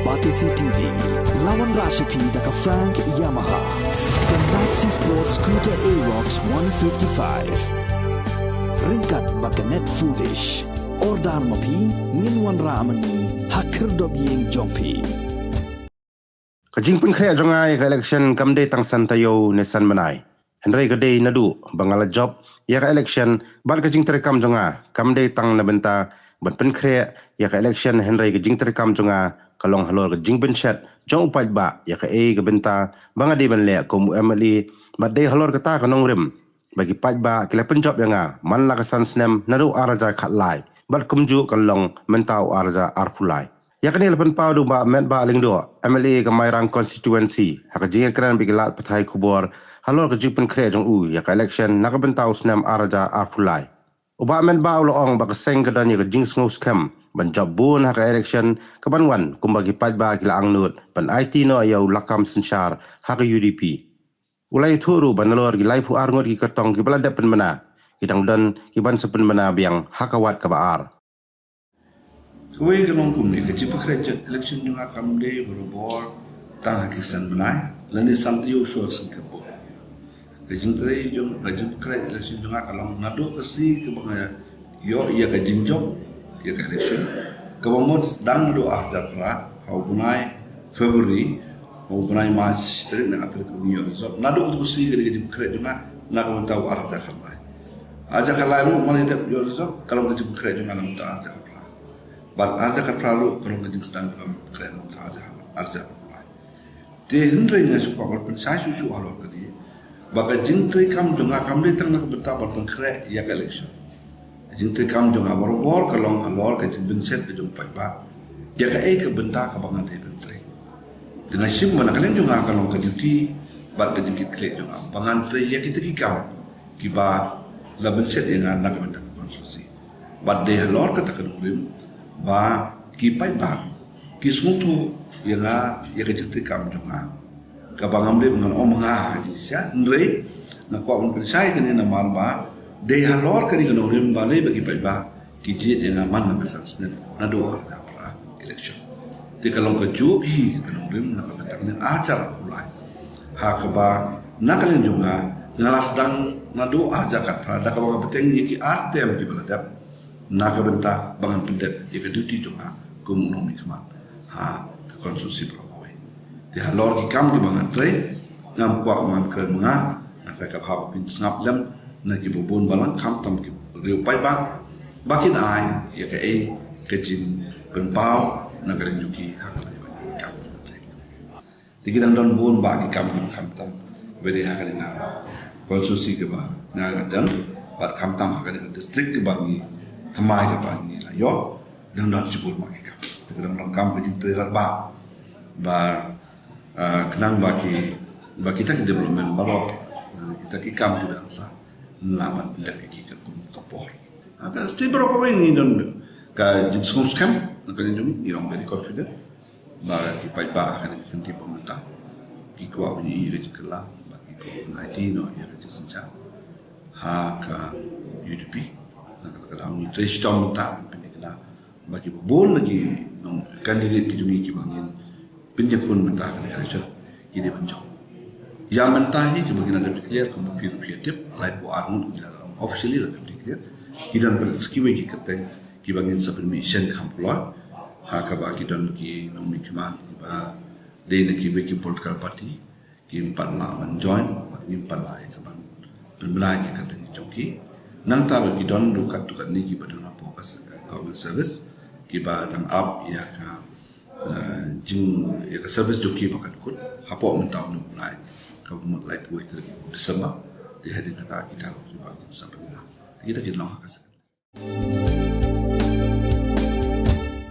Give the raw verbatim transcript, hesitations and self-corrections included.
Batesi T V, la wanrah sha phi da ka Frank Yamaha, ka Maxi Sport Scooter Aerox one fifty-five. Ryngkat bad ka Net Foodish. Order ma phi, ngin wanrah ma ngi ha khyrdop ïing jong phi. Ka jingpynkhreh jong nga ïa ka election kam dei tang san taïew ne san bnai. Hynrei ka dei naduh ba nga la jop ïa ka election, bad ka jingtrei kam jong nga kam dei tang na bynta ban pynkhreh ïa ka election, hynrei ka jingtrei kam jong nga ka long halor ka jingpynshet jong u paidbah ïa kaei ka bynta ba nga dei ban leh kum u M L A, bad dei halor kata ka nongrim ba ki paidbah ki la pynjop ïa nga man la ka san snem naduh ar hajar khatlai, bad kumjuh ka long mynta u ar hajar arphew lai. Ïa kane la pynpaw da u Bah Metbah Lyngdoh, M L A ka Mairang Constituency, ha ka jingïakren bad ki lad pathai khubor halor ka jingpynkhreh jong u ïa ka election na ka bynta u snem ar hajar arphew lai. U Bah Metbah u la ong ba ka seng ka don ïa ka jingsngewskhem ban jop bun ha ka election ka ban wan, kumba ki paidbah ki la angnud ban aiti noh ïa u lakam synshar ha ka U D P. U la ïathuh ruh ba nalor ki laiphew ar ngut ki kyrtong kiba la dep pynbna, ki dang don ki ban sa pynbna biang ha ka wad kaba ar. Kawei ka long kumne, ka jingpynkhreh election jong nga kam dei barabor tang ha ki san bnai, lane san taïew shuwa ka seng ka vote. Ka jingtrei jong, ka jingpynkhreh election jong nga ka long naduh ka sngi kaba nga ïoh ïa ka jingjop ïa ka election, kaba mut dang naduh ar hajar phra, ha u bnai February, ha u bnai March, tarik ne ar tarik ngi ïoh result. Naduh ka sngi ka dei ka jingpynkhreh jong nga na ka bynta u ar hajar khatlai. Ar hajar khatlai ruh mar ïa dep ïoh result, ka long ka jingpynkhreh jong nga na ka bynta ar hajar khatphra. Bad ar hajar khatphra ruh ka long ka jingsdang jong nga ban pynkhreh na ka bynta ar hajar, ar hajar khatlai. Te hynrei nga shu kwah ban pynshai shuh shuh halor kane ba ka jingtrei kam jong nga kam dei tang na ka bynta ban pynkhreh ïa ka election. Ka jingtrei kam jong nga barabor ka long halor ka jingpynshet ka jong u paidbah ïa kaei ka bynta kaba nga dei ban trei. Te nga shim ba na ka liang jong nga ka long ka duty bad ka jingkitkhlieh jong nga ba ngan trei ïa kita ki kam kiba la pynshet ïa nga na ka bynta ka constituency. Bad dei halor kata ka nongrim ba ki paidbah ki sngewthuh ïa nga, ïa ka jingtrei kam jong nga. Kaba ngam dei ba ngan ong ma nga ha ka jingshisha, hynrei nga kwah ban pynshai kane namar ba dei halor kane ka nongrim ba lei ba ki paidbah ki jied ïa nga man la ka san snem naduh ar hajar phra election. Te ka long kajuh hi ka nongrim na ka bynta kane ar hajar arphew lai. Ha kaba na ka liang jong nga, nga la sdang naduh ar hajar khatphra da kaba nga bteng ïa ki ar term kiba la dep na ka bynta ba ngan pyndep ïa ka duty jong nga kum u nongmihkhmat ha ka constituency baroh kawei. Te halor ki kam kiba ngan trei, ngam kwah ba ngan kren ma nga, nga tharai ka bha ba phin sngap lem na kiba bun balang khamtam ki riew paidbah ba kin ai ïa kaei ka jingpynpaw na ka liang jong ki ha kaba ïadei bad ki kam kiba ngan trei. Te ki dang don bun bah ki kam kiba khamtam ba dei ha kane ka constituency kaba nga nga don, bad khamtam ha kane ka district kaba ngi thymmai kaba ngi la ïoh, dang don shibun bah ki kam. Te ka dang long kam ka jingtrei radbah ba, ah, khnang ba ki, ba kita ki development baroh, ah, kita ki kam kiba dang sah, ngi lah ban pyndep ïa ki katkum ka por. Ha ka state baroh kawei ngi don ka jingsngewskhem na ka liang jong ngi, ngi long very confident ba ki paidbah ha kane ka kynti ba mynta ki kwah ban ïohi ïa ka jingkylla bad ki kwah ban aiti noh ïa ka jingsynshar ha ka U D P. Na kata ka daw ngi trei shitom mynta ban pynthikna ba kiba bun na ki nong candidate ki jong ngi kiba ngin pynïakhun mynta ha kane ka election ki dei ban jop. Ïa mynta hi kiba ngi la dep declare kumba phi ruh phi ïa tip, laiphew ar ngut ngi la officially la dep declare. Ki don pat sa kiwei ki kyrteng kiba ngin sa pynmih shen kham kloi, ha kaba ki don ki nongmihkhmat kiba dei na kiwei ki political party, kim pat lah ban join, bad ngim pat lah ïa ka ban pynbna ïa ka kyrteng jong ki. Nangta ruh ki don ruh katto katne kiba don hapoh ka s-, government service kiba dang ap ïa ka, eh, jing, ïa ka service jong ki ba kan kut hapoh mynta u bnai, kaba mut laiphew wei tarik December. Te hadien kata kita ruh kiba kin sa pynbna. Kita kin long ha ka s-